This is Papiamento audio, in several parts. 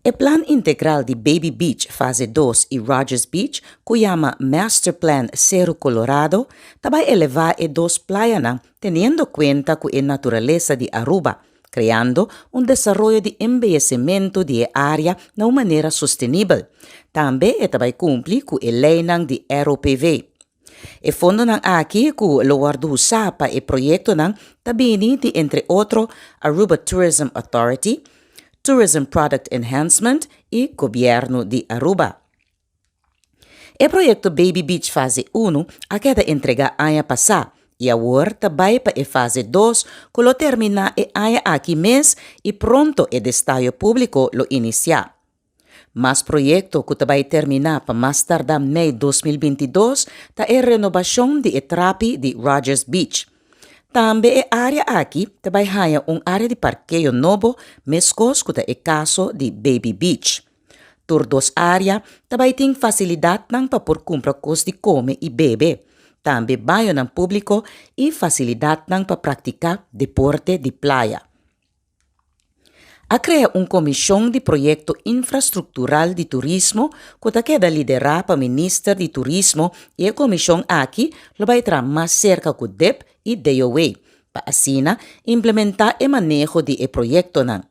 E plan integral di Baby Beach fase 2 y Rogers Beach, cu yama Master Plan Cero Colorado, ta bay eleva e dos playanan teniendo cuenta cu e naturalesa di Aruba, creando un desaroyo di embeyecimento di e area na un manera sostenibel. Tambe e ta bay cumpli cu e leynan di ROPV. E fondonan aki cu lo wordo usa pa e proyectonan ta bini di entre otro Aruba Tourism Authority, Tourism Product Enhancement y Gobierno di Aruba. E proyecto Baby Beach fase 1 a keda entrega aña pasa y awor ta bay pa e fase 2 cu lo termina e aña aki mes y pronto e destaho publico lo inicia. Mas proyecto cu ta bay termina pa mas tarda mei 2022 ta e renobacion di e trapi di Rogers Beach. Tambe e area aki ta bay haya un area di parkeo nobo, mescos cu ta e caso di Baby Beach. Tur dos area ta bay tin facilidadnan pa por cumpra cos di come y bebe. Tambe bañonan publico y facilidadnan pa practica deporte di playa. A crea un comision di proyecto infrastructural di turismo cu ta keda lidera pa Minister di Turismo y e comision aki lo bay traha mas cerca cu DIP y DOW pa asina implementa e maneho di e proyectonan.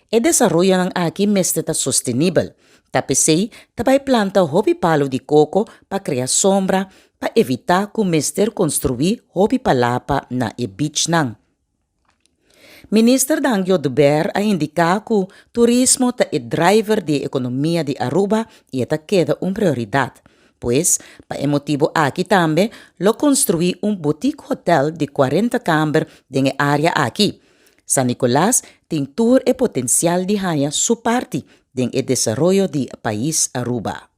E desaroyonan aki mester ta sostenibel. Ta p'esey ta bay planta hopi palo di coco pa crea sombra pa evita cu mester construi hopi palapa na e beachnan. Minister Dangui Oduber a indica cu turismo ta e driver di economia di Aruba y ta keda un prioridad. Pues, pa e motibo aki tambe, lo construi un boutique hotel di 40 kamber den e area aki. San Nicolas tin tur e potencial di haya su parti den e desaroyo di pais Aruba.